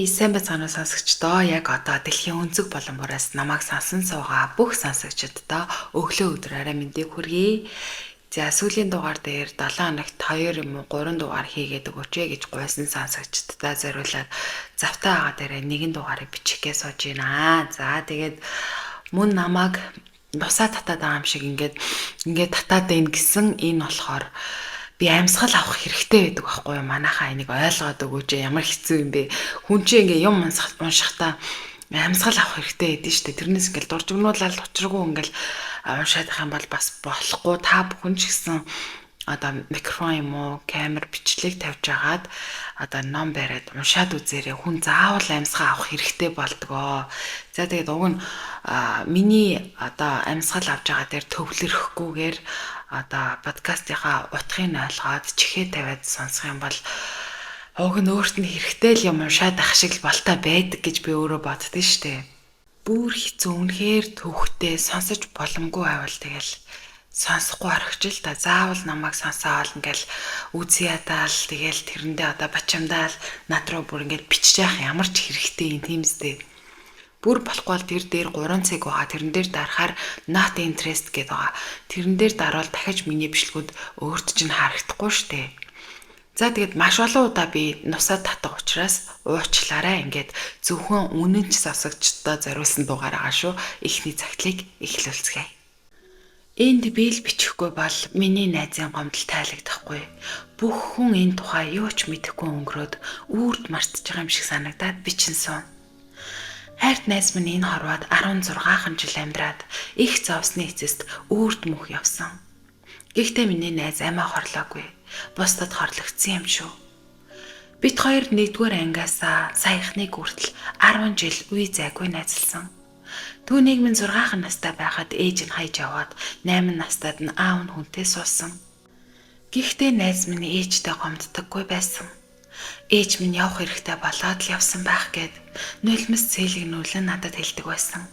Эй, сайн байцгаана уу сонсогчдоо. Яг одоо дэлхийн өнцөг болон бураас намайг сонсон суугаа бүх сонсогчдод өглөө өдөр орой мэндийг хүргэе. За сүүлийн дугаар дээр 7 хоногт 2 юм уу 3 дугаар хийгээд өгөөч ээ гэж гуйсан сонсогчдод зориулаад завтай байгаа дээрээ нэгэн дугаарыг бичихгээ сууж байна. За тэгээд мөн намайг нусаа татаад байгаа юм шиг ингээд татаад байна гэсэн энэ болохоор би амьсгал авах хэрэгтэй байдаг байхгүй юу? Манайхаа энийг ойлгоод өгөөч, ямар хэцүү юм бэ? Хүн чинь ингээ юм уншихдаа амьсгал авах хэрэгтэй байдаг шүү дээ. Тэрнээс ингээл дуржигнуулаад учиргүй ингээл уншаад байх юм бол бас болохгүй. Та бүхэн ч гэсэн одоо микрофон юм уу, камер бичлэг тавьж агаад одоо ном бариад уншаад үзээрэй. Хүн заавал амьсгал авах хэрэгтэй болдгоо. За тэгээд уг нь миний одоо амьсгал авч байгаа дээр төвлөрөхгүйгээр одоо подкастынхаа утгыг ойлгоод чихээ тавиад сонсох юм бол уг нь өөрт нь хэрэгтэй л юм уншаад ах шиг л болтой байдаг гэж би өөрөө боддоо штэ. Бүр хэцүү, үнэхээр төвхтэй сонсож боломгүй байвал тэгэл сонсохгүй орхиж л та. Заавал намайг сонсоол ингээл үзье ятаал тэгэл тэрэндээ одоо бачимдаал над руу бүр ингээл бичиж яах ямар ч хэрэгтэй юм тийм үстэй. Бүр болохгүй бол тэр дээр 3 цаг байгаа. Тэрэн дээр дарахаар not interest гэдэг байгаа. Тэрэн дээр дарвал дахиж миний бичлэгүүд өөрт чинь харагдахгүй штэ. За тэгээд маш олон удаа би нусаа татах учраас уучлаарай, ингээд зөвхөн үнэнч сонсогчдод зориулсан дугаар байгаа шүү. Эхний цагтлыг эхлүүлцгээе. Энд би л бичихгүй бол миний найзын гомдол тайлагдахгүй. Бүх хүн энэ тухай юу ч мэдэхгүй өнгөрөөд үрд мартаж байгаа юм шиг санагдаад бичин суун. Хайрт найз минь энэ хорвоод 16хан жил амьдраад их зовсны эцэст үрд мөх явсан. Гэхдээ миний найз амиа хорлоогүй. Бусдад хорлогдсон юм шүү. Бид хоёр нэгдүгээр ангиасаа саяхныг хүртэл 10 жил үе зайгүй найзалсан. Түүнийг минь 6 настай байхад ээж нь хайж яваад 8 настайд нь аав нь хүнтэй суусан. Гэхдээ найз минь ээжтэй гомддоггүй байсан. Ээж минь явах хэрэгтэй болоод л явсан байх гэд нулимс цээлэгнүүлэн надад хэлдэг байсан.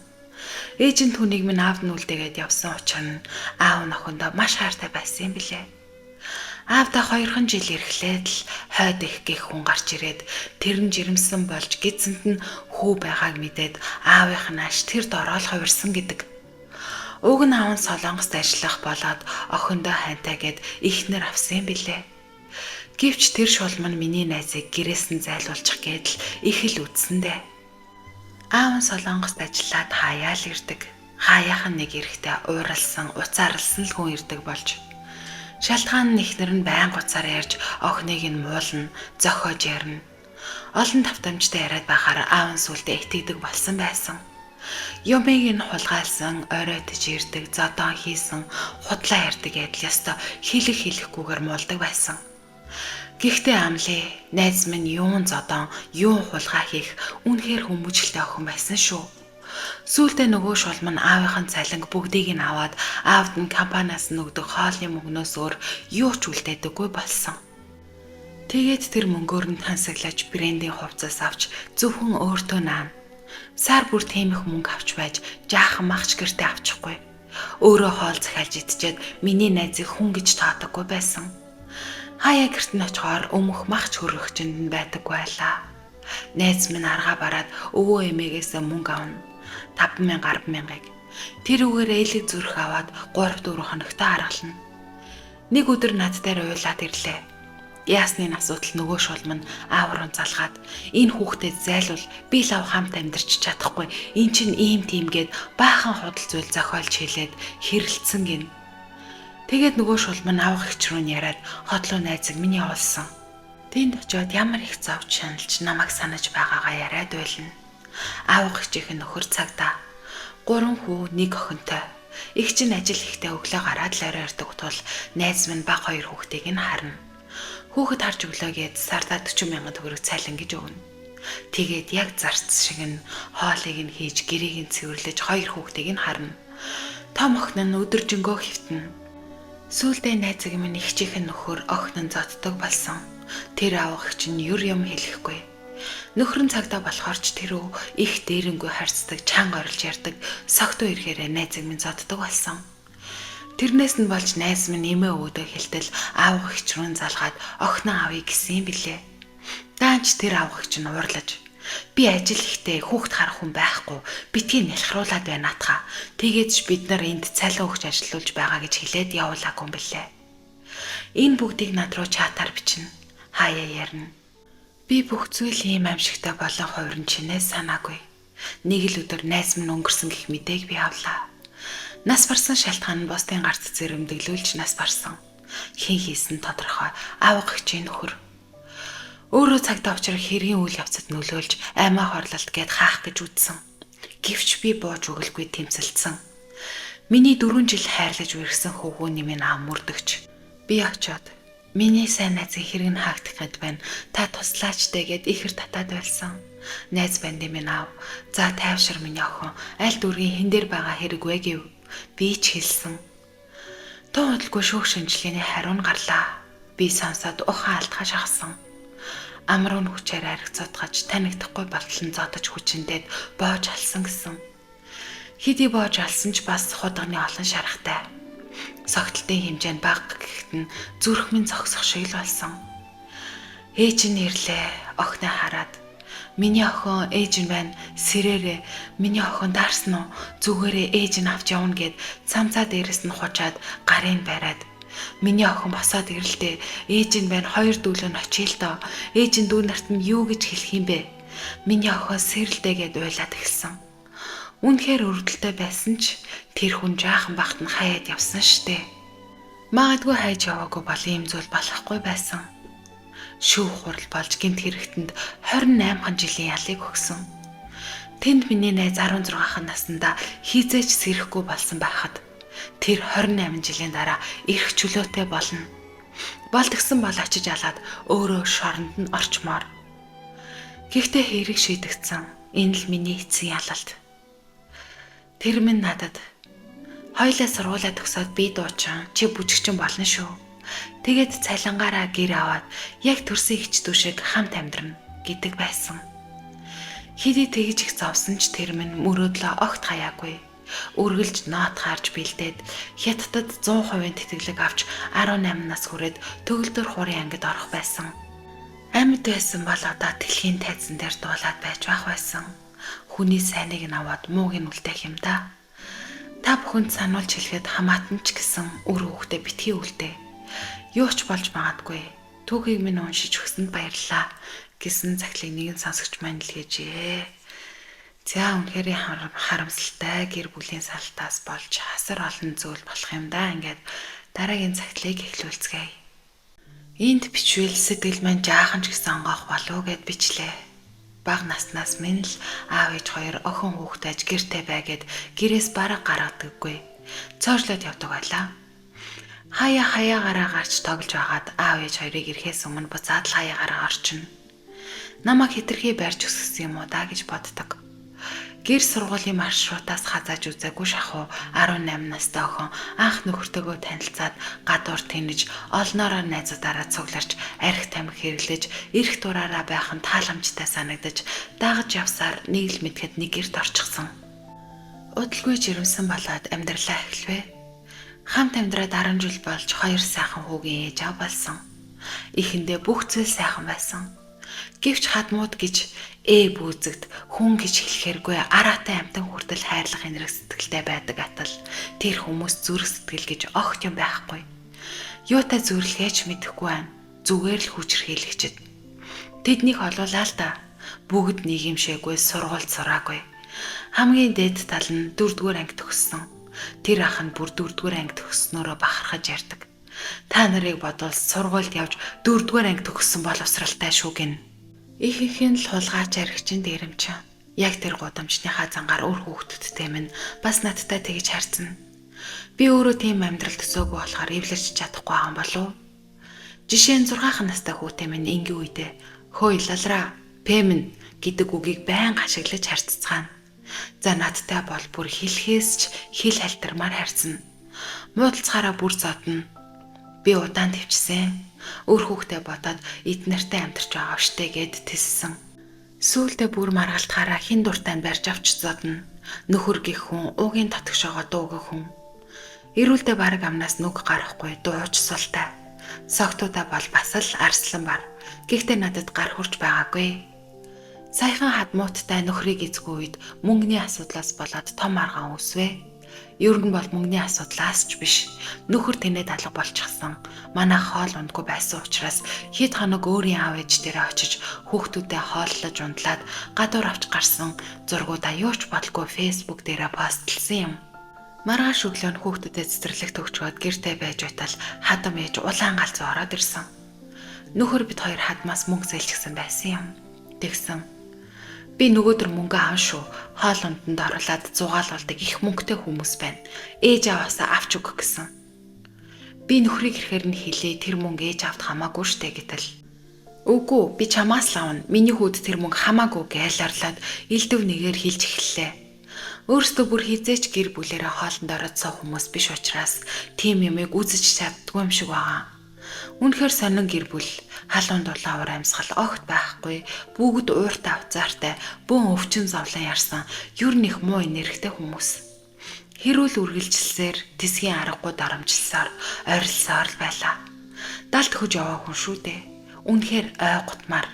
Ээж нь түүнийг минь аавд нь үлдээгээд явсан учир нь аав нөхөндөө маш хайртай байсан юм билээ. Аавдаа 2хан жил ирэхлээр л хойд их гэх хүн гарч ирээд тэр нь жирэмсэн болж гидсэнд нь хүү байгааг мэдээд аавынх нь ааш тэр дороо л хувирсан гэдэг. Уг нь аав нь Солонгост ажиллах болоод охиндоо хайнтай гэд ихнэр авсан юм билээ. Гэвч тэр шулам нь миний найзыг гэрээс нь зайлуулчих гээд л их л үтсэндээ. Аав нь Солонгост ажиллаад хаяа л ирдэг. Хаяахан нэг эрэхтэй ууралсан, уцаарлсан л хүн ирдэг болж. Шалтгаан нь эхнэр нь байнга уцаар ярьж охиныг нь муулна, зохиож ярина. Олон тавтамжтай яриад байхаар аав нь сүлдээ итгэдэг болсон байсан. Юмыг нь хулгайлсан, оройтож ирдэг, зодон хийсэн, худлаа ярьдаг адил ёстой хэлэх хэлэхгүйгээр муулдаг байсан. Гэхдээ амлаа, найз минь юун зодон, юун хулгай хийх үнэхээр хүмүүжлтэй охин байсан шүү. Сүүлдээ нөгөө шулам нь аавынхын цалинг бүгдийг нь аваад аавд нь компаниас нь өгдөг хоолны мөнгнөөс өөр юу ч үлдээдэггүй болсон. Тэгээд тэр мөнгөөр нь тансаглаж брендийн хувцас авч зөвхөн өөртөө наана. Сар бүр тийм их мөнгө авч байж жаахан махч гэртээ авчихгүй. Өөрөө хоол захиалж идчихэд миний найзыг хүн гэж тоодоггүй байсан. Хаяа гэрт нь очихоор өмөх махч хөргөгчөнд нь байдаггүй байлаа. Найз минь аргаа бараад өвөө эмээгээс мөнгө авна. 5000 10,000-ыг. Тэр үгээр ээлэг зүрх аваад 3 4 хоногтой харгална. Нэг өдөр над дээр уйлаад ирлээ. Яасны асуудал нөгөө шулам нь аав руу залгаад энэ хүүхдэд зайлвал би лав хамт амьдарч чадахгүй. Эн чинь ийм тийм гээд баахан худал зүйл зохиолж хэлээд хэрэлцсэн гин. Тэгээд нөгөө шулам нь авах эгч рүү нь яриад хотлоо найзыг минь явуулсан. Тэнд очиод ямар их зовж шаналж намайг санаж байгаагаа яриад байлна. Аавга эгчийнх нь нөхөр цагдаа. 3 хүү 1 охинтой. Эгч нь ажил ихтэй өглөө гараад л орой ирдэг тул найз минь баг 2 хүүхдийг нь харна. Хүүхэд харж өглөө гээд сардаа 40 мянган төгрөг цалин гэж өгнө. Тэгээд яг зарц шиг нь хоолыг нь хийж гэрийг нь цэвэрлэж 2 хүүхдийг нь харна. Том охин нь өдөржингөө хэвтэнэ. Сүүлдээ найзыг минь эгчийнх нь нөхөр охин нь зоддог болсон. Тэр авах эгч нь юр юм хэлэхгүй. Нөхөр нь цагдаа болохоор ч тэр их дээрэнгүй харьцдаг, чанга орилж ярьдаг, согтуу ирэхээрээ найзыг минь зоддог болсон. Тэрнээс нь болж найз минь эмээ өвөөдөө хэлтэл аав эгч рүү залгаад охиноо авъя гэсэн юм билээ. Даанч тэр авах эгч нь уурлаж. Би ажил ихтэй хүүхд харах хүн байхгүй. Битгий нялхруулаад байна наатха. Тэгээд ч бид нар энд цалин өгч ажиллуулж байгаа гэж хэлээд явуулаагүй юм бэлээ. Энэ бүгдийг над руу чатаар бичнэ. Хаяа ярина. Би бүх зүйл ийм аимшигтай болон хувиран чинээс санаагүй. Нэг л өдөр найз минь өнгөрсөн гэх мэдээг би авлаа. Нас барсан шалтгаан нь бусдын гарц зэрэмдэглүүлж нас барсан. Хэн хийсэн тодорхой аавга хчийн нөхөр. Өөрөө цагтаа учрах хэргийн үйл явцад нөлөөлж аймаа хорлолт гээд хаах гэж үзсэн. Гэвч би бууж өгөлгүй тэмцэлдсэн. Миний 4 жил хайрлаж үерхсэн хөвгүүний минь ам мөрдөгч. Би очиод миний сайн найзын хэрэг нь хаагдах гээд байна. Та туслаач дээ гэд ихэр татаад байлсан. Найз бандын минь аав. За тайвшир миний охин. Аль дүүргийн хэн дээр байгаа хэрэг вэ гэв. Би ч хэлсэн. Тун удалгүй шүүх шинжилгээний хариу нь гарлаа. Би сонсоод ухаан алдгаа шахсан. Амар нь хүчээр ариг цутгаж танигдахгүй болтол нь зодож хүчиндээд боож алсан гэсэн. Хэдий боож алсан ч бас худганы олон шарахтай. Согтолтын хэмжээ нь бага гэхэд нь зүрх минь зогсох шиг л болсон. Ээж нь ирлээ. Охиноо хараад миний охин ээж нь байна. Сэрээрээ миний охин даарсан уу? Зүгээрээ ээж нь авч явна гэд цамцаа дээрэс нь хучаад гарын бариад миний охин босоод ирэлдээ. Ээж нь байна. Хоёр дүүлэн очие л доо. Ээж нь дүү нарт нь юу гэж хэлэх юм бэ? Миний охин сэрэлдээ гэд уйлаад эхэлсэн. Үнэхээр өрөвдөлтэй байсан ч тэр хүн жаахан бахт нь хаяад явсан штэ. Магадгүй хайж яваагүй бол ийм зүйл болохгүй байсан. Шүүх хурал болж гэмт хэрэгтэнд 28 жилийн ялыг өгсөн. Тэнд миний найз 16 наснда хизээч сэрэхгүй болсон байхад тэр 28 жилийн дараа эрх чөлөөтэй болно. Болдгсон бол очиж алаад өөрөө шоронд нь орчмоор. Гэхдээ хэрэг шийдэгдсэн. Энэ л миний эцсийн ялалт. Тэр минь надад хоёлаа сургуулаа төгсөөд би дуучин, чи бүжигчин болно шүү. Тэгээд цалингаараа гэр аваад яг төрсөн эгч дүү шиг хамт амьдрна гэдэг байсан. Хэдий тэгж их зовсон ч тэр минь мөрөөдлөө огт хаяагүй. Үргэлж ноот харж бэлдээд Хятадд 100% тэтгэлэг авч 18 нас хүрээд төгөлдөр хуурын ангид орох байсан. Амьд байсан бол одоо дэлхийн тайзан дээр дуулаад байж байх байсан. Хүний сайныг нь аваад мууг нь үлдээх юм да. Та бүхэнд сануулж хэлэхэд хамаатан ч гэсэн үр хүүхдээ битгий үлдээ. Юу ч болж магадгүй. Түүхийг минь уншиж өгсөнд баярлалаа гэсэн захидлыг нэгэн сонсогч маань илгээжээ. За үнэхээр харамсалтай гэр бүлийн салтаас болж хасар олон зүйл болох юм да. Ингээд дараагийн захидлыг эхлүүлцгээе. Энд бичвэл сэтгэл маань жаахан ч гэсэн онгоох болов гэд бичлээ. Бага наснаас минь л аав ээж хоёр охин хүүхдээ гэрте бай гэд гэрээс бараг гаргадаггүй. Цоожлоод явдаг байлаа. Хаяа хаяагаараа гарч тоглож байгаад аав ээж хоёрыг ирэхээс өмнө буцаад л хаяагаараа орчино. Намайг хэтэрхий барьж өсгсөн юм уу да гэж боддог. Гэр сургуулийн маршрутаас хазааж үзээгүй шахуу 18 настай охин анх нөхөртөөгөө танилцаад гадуур тэнэж олноороо найзуудаараа цугларч арх тамхи хэрэглэж эрх дураараа байх нь тааламжтай санагдаж дагаж явсаар нэг л мэдхэд нэг гэрт орчихсон. Удалгүй жирэмсэн болоод амьдралаа эхлэвэ. Хамт амьдраад 10 жил болж хоёр сайхан хүүгийн ээж аав болсон. Эхэндээ бүх зүйл сайхан байсан. Гэвч хадмууд гэж бүүзэгд хүн гэж хэлэхэргүй араатай амтан хүртэл хайрлах энэрэг сэтгэлтэй байдаг атал тэр хүмүүс зүрх сэтгэл гэж огт юм байхгүй. Юутай зүрлэхээ ч мэдэхгүй байна. Зүгээр л хүчрхийлэгчд. Тэднийг олуулаа л да. Бүгд нэг юм шиггүй сургуульд сураагүй. Хамгийн дээд тал нь 4-р анги төгссөн. Тэр ах нь бүр 4-р анги төгссөнөөрөө бахархаж ярьдаг. Та нарыг бодвол сургуульд явж 4-р анги төгссөн боловсралтай шүү гин. Ихэнх нь л хулгайч архичин дээрэмчин. Яг тэр гудамжныхаа зангаар үр хүүхдүүдтэй минь бас надтай тэгж харцна. Би өөрөө тийм амьдрал төсөөгүй болохоор эвлэрч чадахгүй байгаа юм болов уу? Жишээ нь 6 настай хүүтэй минь энгийн үедээ хөөй лалраа, пэмэн гэдэг үгийг байнга ашиглаж харццгаана. За надтай бол бүр хэлхээс ч хэл халтармаар харцна. Муудалцахаараа бүр зодно. Би удаан төвчсөн. Өөр хүүхдээ бодоод эд нартай амьдарч байгаа штэ гэд тэссэн. Сүүлдээ бүр маргалтахаараа хин дуртай нь барьж авч зодно. Нөхөр гих хүн уугийн татгшоогоо дуугах хүн. Эрүүлдэ бараг амнаас нүг гарахгүй дууч султай. Согтуудаа бол бас л арслан бар. Гэхдээ надад гар хурж байгаагүй. Саяхан хадмууттай нөхрийг эзгүй үед мөнгөний асуудлаас болоод том аргаан үүсвэ. Ер нь бол мөнгөний асуудлаас ч биш. Нөхөр тэнэд алга болчихсон. Манай хоол ундгүй байсан учраас хэд хоног өөрийн аав ээж дээрээ очиж хүүхдүүдэд хооллож ундлаад гадуур авч гарсан зургуудаа юу ч бодлого Facebook дээрээ постлсан юм. Маргааш өглөө нь хүүхдүүдэд цэцэрлэгт өгчөөд гэртээ байж байтал хадам ээж улаан галзуу ороод ирсэн. Нөхөр бид хоёр хадмаас мөнгө зээлчихсэн байсан юм. Тэгсэн. Би нөгөөдөр мөнгө аав шүү. Хоол унданд оруулаад зугаалуулдаг их мөнгөтэй хүмүүс байна. Ээж аваасаа авч өг гэсэн. Би нөхрийг ирэхээр нь хэлээ, тэр мөнгө ээж авд хамаагүй штэ гэтэл. Үгүй, би чамаас л авна. Миний хүүд тэр мөнгө хамаагүй гээл орлоод элдв нэгээр хэлж эхэллээ. Өөрсдөө бүр хизээч гэр бүлээрээ хоолнд ороод суух хүмүүс биш учраас тийм юмыг үзэж чаддгүй юм шиг байгаа. Үнэхээр сонин гэр бүл, халуун дулаан уур амьсгал огт байхгүй, бүгд ууртай авцаартай, бөөн өвчин зовлон ярьсан, ер нь их муу энергитэй хүмүүс. Хэрүүл үргэлжилсээр тэсгийн аргагүй дарамжилсаар, ойролсоор л байлаа. Далд хөж яваа хүн шүү дээ. Үнэхээр ой гутмаар.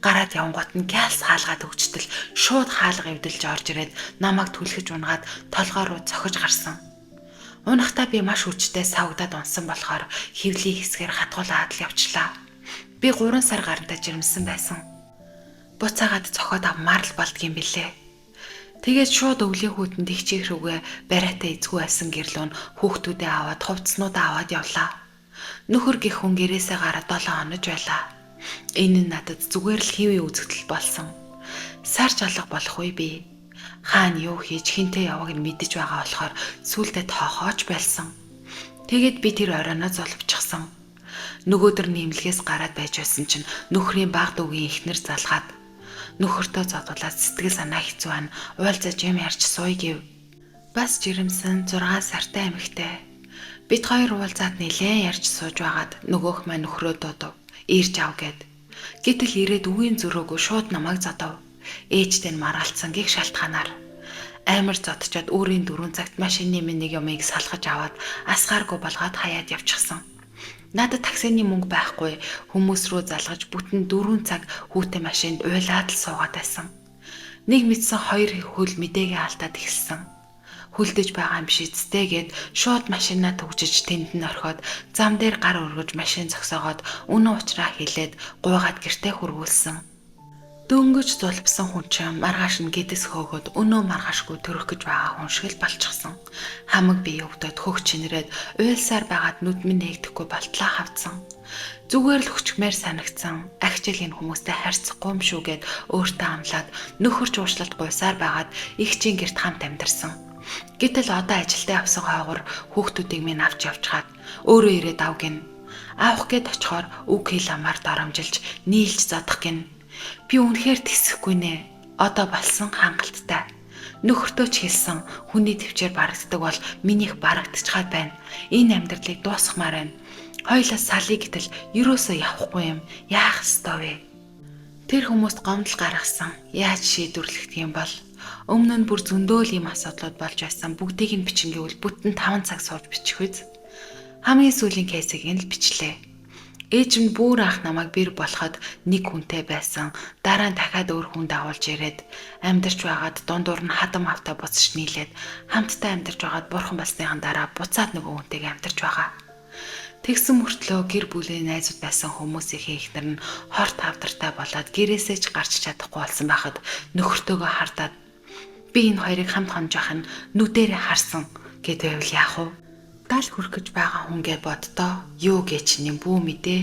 Гараад явангуут нь гялс хаалгаад өгчтөл шууд хаалга эвдэлж орж ирээд намайг түлхэж унгаад толгой руу цохиж гарсан. Унахтаа би маш хүчтэй савгадаад унсан болохоор хөвлийн хэсгээр хатгуулаад л явчлаа. Би 3 сар гарантай жирэмсэн байсан. Буцаагаад цохоод авмаар л болдгийм билээ. Тэгээд шууд өвлийн хүүтэнд ихчих рүүгээ бариатай эзгүй байсан гэрлүүн хүүхдүүдээ аваад хувцснуудаа аваад явлаа. Нөхөр гих хүн гэрээсээ гараад 7 хонож байлаа. Энэ нь надад зүгээр л хэвийн үзэгдэл болсон. Сарч алга болох үе би. Хаана юу хийж хинтээ явааг нь мэдэж байгаа болохоор сүулдэ тоохооч байлсан. Тэгээд би тэр оройноо золвчихсан. Нөгөөдөр нэмлэгээс гараад байж байсан чинь нөхрийн баг дүүгийн эхнэр залгаад нөхөртөө зодуулаад сэтгэл санаа хэцүү ан уулзаж юм ярьж сууя гэв. Бас жирэмсэн 6 сартай эмэгтэй. Бид хоёр уулзаад нэлээд ярьж сууж байгаад нөгөөх маань нөхрөө дуудав. Ирж ав гэд. Гэтэл ирээд үгийн зөрөөгүй шууд намайг зодов. Ээжтэй нь маргалцсан гих шалтгаанаар амар зодчоод өөрийн 4 цагт машины минь нэг юмыг салгаж аваад асгааргүй болгоод хаяад явчихсан. Надад таксины мөнгө байхгүй, хүмүүс рүү залгаж бүтэн 4 цаг хүүтэй машинд уйлаад л суугаад байсан. Нэг мэдсэн хоёр хөл мэдээгээ алдаад эхэлсэн. Хүлдэж байгаа юм биш үсттэй гэд шууд машинаа түгжиж тэнд нь орхиод зам дээр гар өргөж машин зогсоогоод үнэн учраа хэлээд гуйгаад гэртээ хүргүүлсэн. Дөнгөж зулбсан хүн чинь маргааш нь гэдэс хөөгөөд өнөө маргаашгүй төрөх гэж байгаа хүн шиг л болчихсон. Хамаг бие өвдөд хөх чинрээд уйлсаар байгаад нүд минь нээгдэхгүй болтлоо хавцсан. Зүгээр л хөчмээр санагдсан. Агчил энэ хүмүүстэй харьцахгүй юм шүү гэд өөртөө амлаад нөхөрч уучлалт гуйсаар байгаад их чин герт хамт амьдарсан. Гэтэл одоо ажилдаа явсан хойгоор хүүхдүүдийг минь авч явчхаад өөрөө ирээд ав гин. Авах гээд очихоор үг хэл амаар доромжилж нийлж задах гин. Би үнэхээр тэсэхгүй нэ. Одоо болсон хангалттай. Нөхөртөө ч хэлсэн хүний төвчээр барагддаг бол минийх барагдчихад байна. Энэ амьдралыг дуусгамаар байна. Хоёлаа салъя гэтэл юусоо явахгүй юм. Яах ёстой вэ? Тэр хүмүүст гомдол гаргасан. Яаж шийдвэрлэх юм бол? Өмнө нь бүр зөндөөл юм асуудлууд болж байсан. Бүгдийг нь бичин гэвэл бүтэн 5 цаг сууж бичих үз. Хамгийн сүүлийн кейсийг нь л бичлээ. Ээж нь бүр анх намайг бэр болоход нэг хүнтэй байсан. Дараа нь дахиад өөр хүн дагуулж ирээд амьдарч байгаад дундуур нь хадам хавтаа буцаж нийлээд хамтдаа амьдарч байгаад бурхан болсныхан дараа буцаад нөгөө хүнтэйгээ амьдарч байгаа. Тэгсэн мөртлөө гэр бүлийн найзууд байсан хүмүүсийн эхнэр нь хорт хавдартай болоод гэрээсээ ч гарч чадахгүй болсон байхад нөхөртөөгөө хардаад би энэ хоёрыг хамт хонж явах нь нүдэрээ харсан гэд байвал яах вэ? Дал хүрэх гэж байгаа хүн гэ боддоо. Юу гэж чинь бүү мэдээ.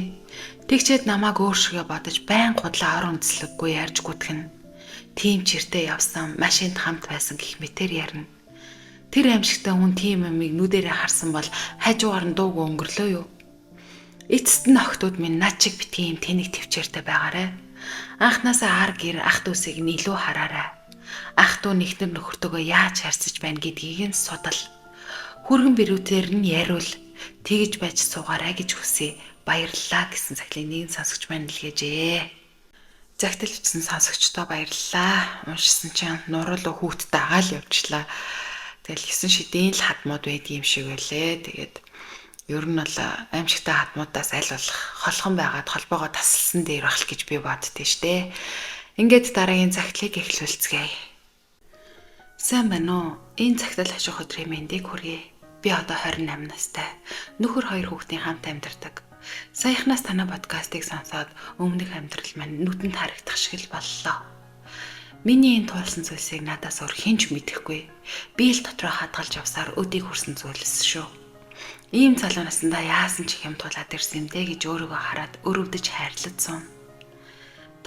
Тэгчээд намайг өөр шигэ бодож байн худлаа ор үндэслэггүй ярьж гүтгэн. Тийм чиртээ явсан, машинд хамт байсан гэх мэтэр ярина. Тэр аимшигтай хүн тийм юмыг нүдэрээ харсан бол хажуугаар нь дуугүй өнгөрлөө юу? Эцэст нь охтууд минь над чиг битгий юм тэнэг төвчээртэй байгаарэ. Анхнаасаа ар гэр ах дүүсийг нь илүү хараарай. Ах дүү нэгтэр нөхөртөөгөө яаж харьцаж байна гэдгийг нь судал. Хүргэн бэрүүтээр нь яриул тэгж байж суугаарай гэж хүсье. Баярлалаа гэсэн цаглыг нэгэн сонсогч маань илгээжээ. Загтал бичсэн сонсогчдоо баярлалаа. Уншсан чинь нуруулуу хүүхдтэй агаал явчлаа. Тэгэл 9 шидийн л хадмууд байдаг юм шиг байлээ. Тэгээд ер нь бол аимшигтай хадмуудаас аль болох холхон байгаад холбоогоо тасалсан дээр байх л гэж би боддөө штэ. Ингээд дараагийн цагтлыг эхлүүлцгээе. Сайн байна уу? Энэ цагтл хаших өдрийн мэндийг хүргэе. Би одоо 28 настай. Нөхөр хоёр хүүхдийн хамт амьдардаг. Саяхнаас танай подкастыг сонсоод өмнөх амьдрал маань нүдэнд харагдах шиг л боллоо. Миний энэ туулсан зүйлсийг надаас өөр хэн ч мэдэхгүй. Би л дотроо хадгалж явсаар өдийг хүрсэн зүйлс шүү. Ийм залуу насандаа яасан ч их юм туулаад ирсэн юм дээ гэж өөрийгөө хараад өрөвдөж хайрлаж сууна.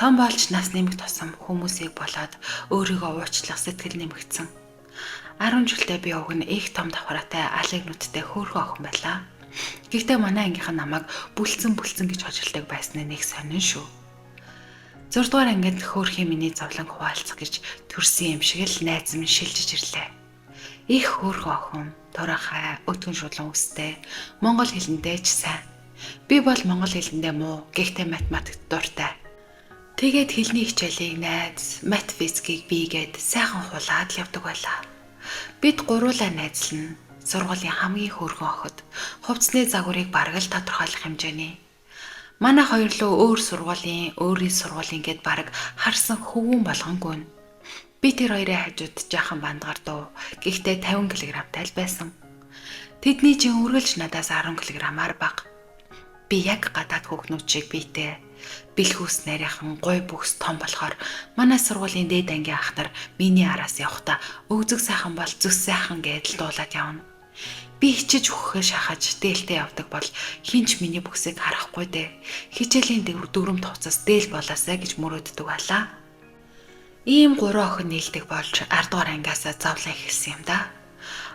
Том болж нас нэмэх тусам хүмүүсийг болоод өөрийгөө уучлах сэтгэл нэмэгдсэн. 10 жилдээ би уг нь их том давхраатай алыг нүдтэй хөөрхөн охин байлаа. Гэхдээ манай ангийнхан намайг бүлцэн бүлцэн гэж хожилдог байсан нь нэг сонин шүү. 6 дугаар ангид хөөрхийн миний зовлон хуваалцах гэж төрсөн юм шиг л найз минь шилжиж ирлээ. Их хөөрхөн охин, турахай, өтгөн шулуун үстэй, монгол хэлэндээ ч сайн. Би бол монгол хэлэндээ муу, гэхдээ математикт дуртай. Тэгээд хэлний хичээлийг найз, мат физикийг бигээд сайхан хулаад л явдаг байлаа. Бид гуруулаа найзлна. Сургуулийн хамгийн хөөрхөн охид хувцсны загварыг бараг л тодорхойлох хэмжээний. Манай хоёрлоо өөр сургуулийн, өөрийн сургуулийн гэд бараг харсан хөвгүүн болгонгүй нь. Би тэр хоёрын хажууд жаахан бандгаар дуу. Гэхдээ 50 кг-тай л байсан. Тэдний чинь үргэлж надаас 10 кг-аар бага. Би яг гадаад хүүхнүүд шиг биетэй. Бэлхүүс нарийнхан гуй бүхс том болохоор манай сургуулийн дээд ангийн ах нар миний араас явхдаа өвзөг сайхан бол зүс сайхан гэдэл дуулаад явна. Би хичээж өгөхөө шахаж дээлтэй явдаг бол хинч миний бүхсийг харахгүй дээ. Хичээлийн дүрм хувцас дээл болоосай гэж мөрөөддөг байлаа. Ийм гурван охин нийлдэг болж 10 дугаар ангиасаа зовлон эхэлсэн юм да.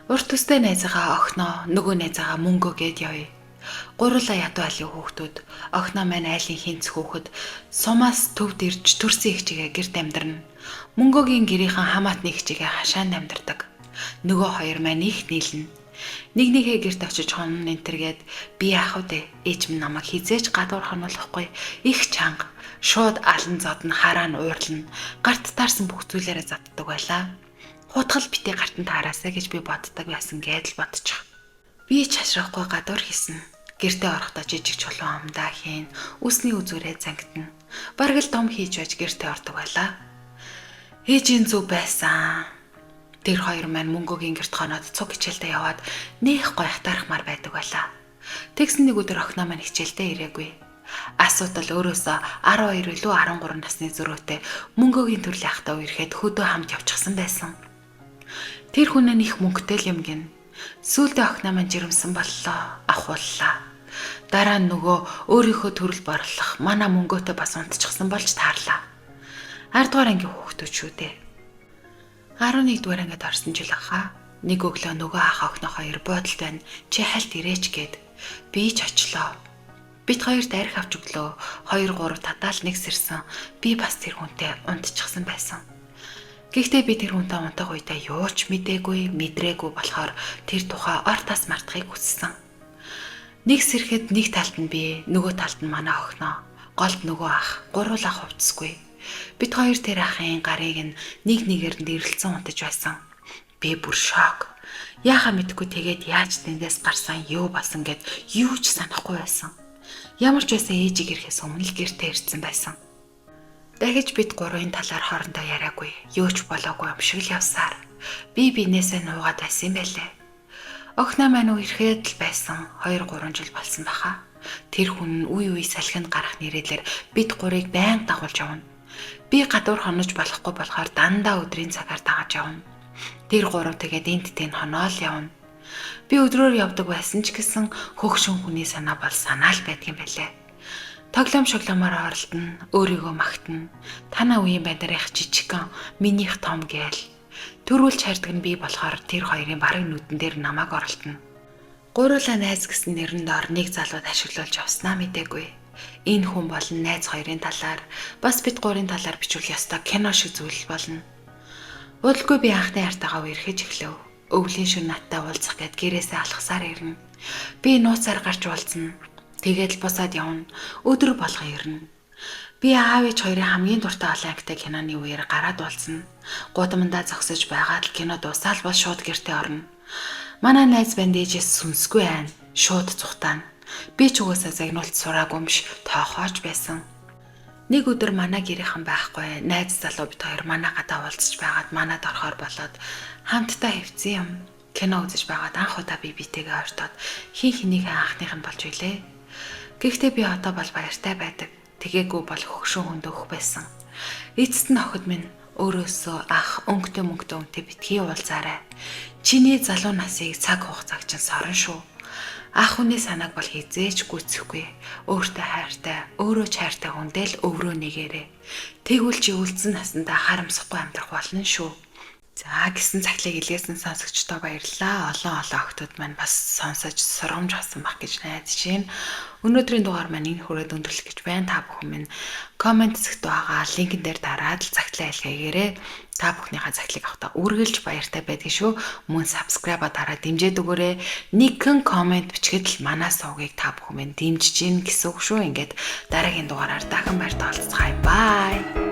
Урт төстэй найзыгаа охиноо, нөгөө найзыгаа мөнгөө гээд явъя. Гурлаа ядуу айлын хүүхдүүд, охиноо маань айлын хинц хүүхэд сумаас төвд ирж төрсөн эгчигээ гэрт амьдрна. Мөнгөөгийн гэрийнхэн хамаатны эгчигээ хашаанд амьдардаг. Нөгөө хоёр маань их нийлнэ. Нэг нэгэ гэрт очиж хонно энтергээд би яах вэ? Ээж минь намайг хизээж гадуур хонуулахгүй. Их чанга. Шууд алан зодно, хараа нь уурлна. Гарт таарсан бүх зүйлээрээ заддаг байлаа. Хутгал бити гартан таараасаа гэж би боддог байсан гэдэл бодчих. Би ч хашрахгүй гадуур хийсэн. Гэртээ орохдоо жижиг чулуун амдаа хийн, үсний үзүүрээ зангитна. Бараг л дом хийж байж гэртээ ордог байлаа. Ээжийн зүв байсан. Тэр хоёр маань мөнгөгийн гэрт хоноод цуг хичээлдээ яваад нэх гоёхтархмаар байдаг байлаа. Тэгсэн нэг өдөр охиноо маань хичээлдээ ирээгүй. Асуудал өөрөөсөө 12 илүү 13 насны зөрүүтэй мөнгөгийн төрлийн ахтай үерхэд хөдөө хамт явчихсан байсан. Тэр хүн нь их мөнгөтэй л юм гин. Сүүлдээ охиноо маань жирэмсэн боллоо, авахуллаа. Дараа нь нөгөө өөрийнхөө төрөл борлох манай мөнгөтэй бас унтчихсан болж таарлаа. 10 дугаар ангийн хүүхдүүд шүү дээ. 11 дугаар ангид орсон жил ахаа. Нэг өглөө нөгөө ах охин хоёр буудалд байна. Чи хальт ирээч гэд. Би ч очлоо. Бид хоёр дарих авч өглөө 2 3 тадаал нэг сэрсэн. Би бас тэр хүнтэй унтчихсан байсан. Гэхдээ би тэр хүнтэй унтах үедээ юу ч мдээгүй, мэдрээгүй болохоор тэр тухай ор тас мартахыг хүссэн. Нэг сэрэхэд нэг талд нь би, нөгөө талд нь манай охиноо, голд нөгөө ах, гуруулаа хувцсгүй. Бид хоёр тэр ахын гарыг нь нэг нэгээр нь дэрэлцэн унтаж байсан. Би бүр шок. Яхаа мэдгүй тэгээд яаж тэндээс гарсан, юу болсон гэд юу ч санахгүй байсан. Ямар ч байсан ээжийг ирэхээс өмнө л гэртээ ирсэн байсан. Дахиж бид гурвын талаар хоорондоо яриаггүй. Юу ч болоогүй юм шиг л явсаар. Би бинээсээ нуугаад байсан юм байлээ. Охиноо маань үерхэд л байсан. 2 3 жил болсон баха. Тэр хүн нь үе үе салхинд гарах нэрэлэр бид гурыг байнга дагуулж явна. Би гадуур хонож болохгүй болохоор дандаа өдрийн цагаар дагаж явна. Тэр гурав тэгээд энт тэн хоноол явна. Би өдрөөр явдаг байсан ч гэсэн хөгшин хүний санаа бол санаа л байдгийн байлээ. Тоглоом шоглоомоор оролдоно, өөрийгөө магтана. Танаа үеийн байдарих жижигхэн, минийх том гээл. Төрүүлж хардаг нь би болохоор тэр хоёрын бараг нүдэн дээр намайг оролдоно. Гуруулаа найз гэсэн нэрэн доор нэг залууд ашиглуулж явснаа мдээгүй. Энэ хүн болон найз хоёрын талаар бас бид гурын талаар бичвэл ёстой кино шиг зүйл болно. Удалгүй би анхны хайртайгаа үерхэж эхлэв. Өвлийн шөнө надтай уулзах гээд гэрээсээ алхасаар ирнэ. Би нууцаар гарч уулзна. Тэгээд л бусаад явна. Өдөр болгон ирнэ. Би аав ээж хоёрын хамгийн дуртай олон ангитай киноны үеэр гараад уулзна. Гудамдаа зогсож байгаад л кино дуусаал бол шууд гэртээ орно. Манай найз банд ээжээс сүнсгүй айн. Шууд цухтаана. Би ч угаасаа загнуулт сураагүй юм биш тоохоож байсан. Нэг өдөр манай гэрийнхэн байхгүй, найз залуу бид хоёр манай гадаа уулзч байгаад манад орохоор болоод хамтдаа хэвцэн юм. Кино үзэж байгаад анх удаа би битэйгээ ойртоод хин хинийхээ анхных нь болж билээ. Гэхдээ би одоо бол баяртай байдаг. Тэгээгүй бол хөгшин хүнд өгөх байсан. Эцэст нь охид минь өөрөөсөө ах өнгөтэй мөнгөтэй үнтэй битгий уулзаарай. Чиний залуу насыг цаг хугацааг чинь сорно шүү. Ах хүний санааг бол хизээч гүйцэхгүй. Өөртөө хайртай, өөрөө ч хайртай хүндээ л өврөө нэгээрэй. Тэгвэл чи үлдсэн насандаа харамсахгүй амьдрах болно шүү. За гэсэн цаглыг илгээсэн сонсогчдоо баярлалаа. Олон олон охтууд маань бас сонсож сургамж авсан байх гэж найдаж байна. Өнөөдрийн дугаар маань энэ хүрээд өндөрлөх гэж байна. Та бүхэн минь коммент хэсэгт байгаа линкэн дээр дараад л цагтлаа илгээгээрэй. Та бүхнийхээ цагтлыг авахдаа үргэлж баяртай байдгийг шүү. Мөн subscribe-а дараа дэмжиж өгөөрэй. Нэгэн коммент бичгээд л манай сувгийг та бүхэн минь дэмжиж гин гэсэн үг шүү. Ингээд дараагийн дугаараар дахин баяртай уулзцгаая. Bye.